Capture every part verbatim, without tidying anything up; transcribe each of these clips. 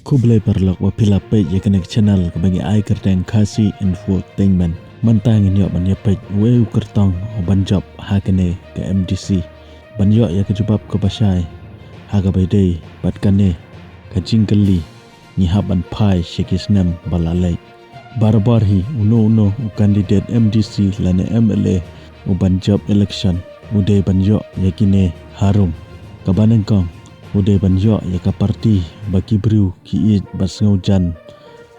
Khublei paralok ba phi la peit ïa kane ka channel kaba ngi ai kyrteng Khasi Infotainment. Mynta ngin ïoh ban ïa peit uwei u kyrtong u ban jop ha kane ka M D C. Ban ïoh ïa ka jubab kaba shai ha kaba ïadei bad kane ka jingkylli, ngi hap ban phai sha ki snem ba la leit. Barabor hi uno uno u candidate M D C lane M L A u ban jop election u dei ban ïoh ïa kine harum. Kaba nyngkong u dei ban ïoh ïa ka party ba ki briew ki ïeit bad sngewjan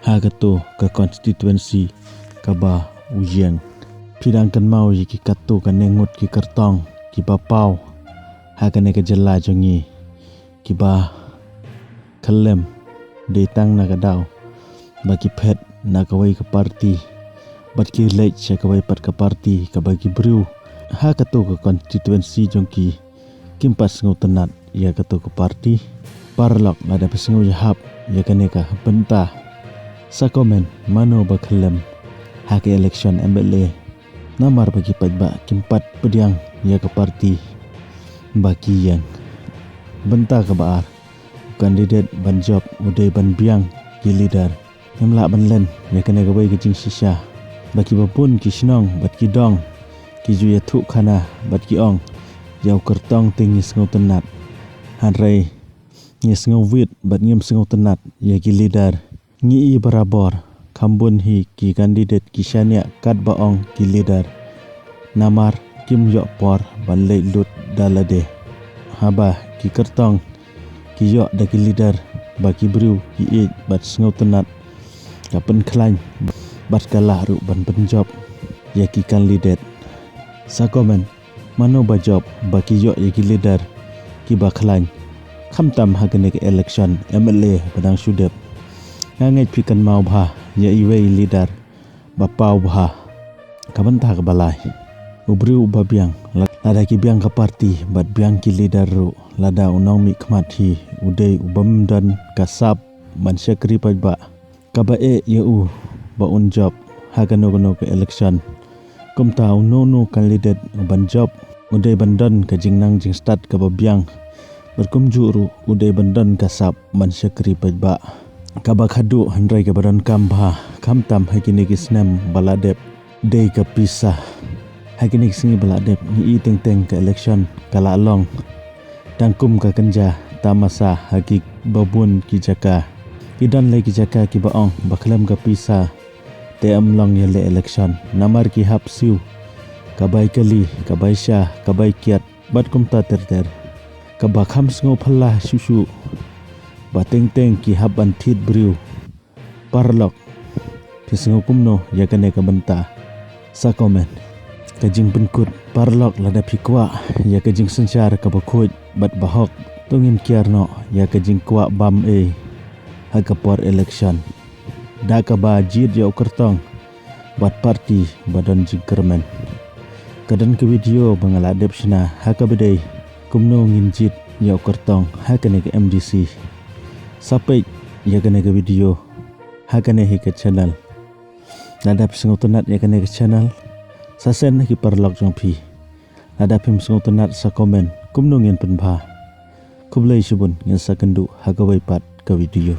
ha kato ka constituency kaba u ïeng. Phi dang kynmaw ïa ki katto katne ngut ki kyrtong kiba paw ha kane ka jylla jong ngi, kiba khyllem dei tang na ka daw ba ki phet na kawei ka party bad ki leit sha kawei pat ka party, kaba ki briew ha kato ka constituency jong ki kim pat sngewtynnat ïa kato ka party. Paralok, lada phi sngew ïahap ïa kane ka bynta, sa comment mano ba khyllem ha ka election M L A. Namar ba ki paidbah kim pat pdiang ïa ka party ba ki ïeng. Bynta kaba ar, u candidate ban jop u dei ban biang ki leader. Ngim lah ban len ïa kane kawei ka jingshisha ba kiba bun ki shnong bad ki dong ki ju ïathuh khana bad ki ong, ïa u kyrtong te ngi sngewtynnat, hynrei ngi sngewwit bad ngim sngewtynnat ïa ki leader. Ngi i barabor, kham bun hi ki candidate ki shaniah katba ong ki leader, namar kim ïoh por ban leit lut da lade. Haba ki kyrtong ki ïoh da ki leader ba ki briew ki ïeit bad sngewtynnat, ka pynkhlaiñ bad ka lah ruh ban pynjop ïa ki candidate. Sa comment mano ba jop ba ki ïoh ïa ki leader kiba khlaiñ, khamtam ha kane ka election M L A ba dang shu dep. Nga ngeit phi kynmaw bha ïa iwei i leader ba paw bha. Ka bynta kaba lai, u briew uba biang, lada ki biang ka party bad biang ki leader ruh, lada u nongmihkhmat hi u dei u bym don ka sap ban shakri paidbah, kaba eh ïa u ba un jop ha kano kano ka election. Kumta uno uno candidate u ban jop u dei ban don ka jingnang jingstad kaba biang, bad kumjuh ruh u dei ban don ka sap ban shakri paidbah. Kaba khadduh hynrei kaba donkam bha, khamtam ha kine ki snem ba la dep, dei ka pisa. Ha kine ki sngi ba la dep ngi i teng teng ka election ka la long tang kum ka kynja tamasa ha kiba bun ki jaka. Ki don lei ki jaka kiba ong ba khlem ka pisa te ym long ïaleh election, namar ki hap siew ka bai kali, ka bai sha, ka bai kiad bad kumta ter ter. Kaba kham sngewphylla shuh shuh ba teng teng ki hap ban thied briew. Paralok, phi sngew kumno ïa kane ka bynta? Sa comment. Ka jingpynkut, paralok, lada phi kwah ïa ka jingsynshar kaba khuid bad ba hok, to ngin kiar noh ïa ka jingkwah bam ei ha ka por election, da kaba jied ïa u kyrtong bad party ba don jingkyrmen. Ka don ka video ba nga la dep shna ha kaba dei kumno ngin jied ïa u kyrtong ha kane ka M D C. Sa peit ïa kane ka video ha kane hi ka channel. Lada phi sngewtynnat ïa kane ka channel, sa send ha ki paralok jong phi. Lada phim sngewtynnat, sa comment kumno ngin pynbha. Khublei shibun, ngin sa kynduh ha kawei pat ka video.